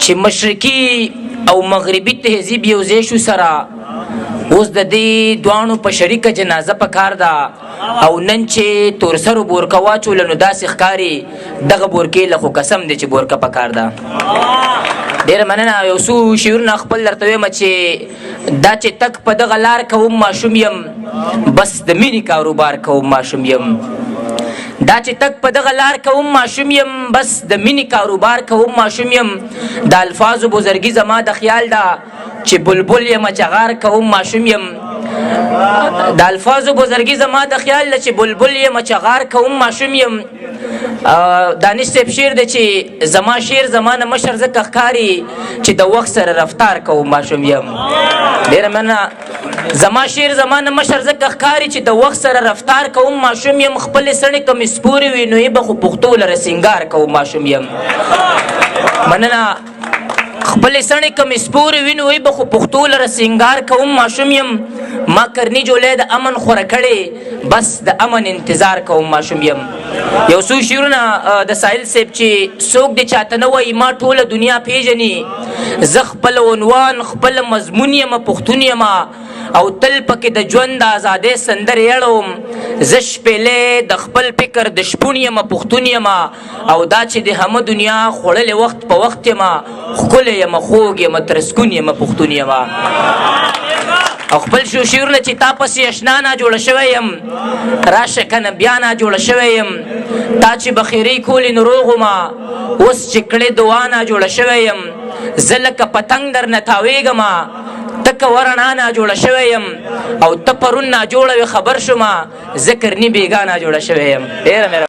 چې مشرقي او مغربي تهذیب یو ځای شو سره، اوس د دې دواړو په شریکه جنازه په کار ده. او نن چې تورسرو بورکه واچوله نو داسې ښکاري دغه بورکې له خو قسم دی چې بورکه په کار ده. ډېره مننه. یو څو شعرونه خپل درته وایم چې دا چې تک په دغه لار کوم ماشوم یم، بس د مینې کاروبار کوم ماشوم یم. دا چې تک په دغه لار کوم ماشوم یم، بس د مینې کاروبار کوم ماشوم یم. د الفاظو بزرګي زما د خیال ده چې بلبل یم چغار کوم ماشوم یم. د الفاظو بزرګي زما د خیال ده چې بلبل یم چغار کوم ماشوم یم. دانش صاحب شعر دی چې زما شعر زما نه مشر ځکه ښکاري چې د وخت سره رفتار کوم ماشوم یم. ډېره مننه. زما شعر زما نه مشر ځکه ښکاري چې د وخت سره رفتار کوم ماشوم یم. خپلې څڼې که مې سپورې وي نو یې به خو پښتو لره سینګار کوم ماشوم یم. مننه. خپلې څڼې که مې سپورې وي نو یې به خو پښتو لره سینګار کوم ماشوم یم. ما کرني جولۍ د امن خوره کړې، بس د امن انتظار کوم ماشوم یم. یو څو شعرونه د ساحل صاحب چې څوک دې چاته نه وایي ما ټوله دنیا پیژني، زه خپل عنوان خپل مضمون یم پښتون یم، او تل پکې د ژوند د ازادۍ سندرې اړوم. زه شپېلۍ د خپل فکر د شپون یم پښتون یم، او دا چې د همه دنیا خوړلې وخت په وخت یم، ښکلی یم خوږ یم ترسکون یم پښتون یم. او خپل شو شعرونه چې تا پسې اشنا نه جوړ شوی یم، راشه کنه بیا نه جوړ شوی یم. تا چې بخیرې کولې نو روغ وم، اوس چې کړې دعا نه جوړ شوی یم. زه لکه پتنګ درنه تاوېږم، ته که ورڼا نه جوړ شوی یم، او ته پرون نه جوړه وې خبر شوم، زه کرني بېګا نه جوړ شوی یم. ډېره مهرباني.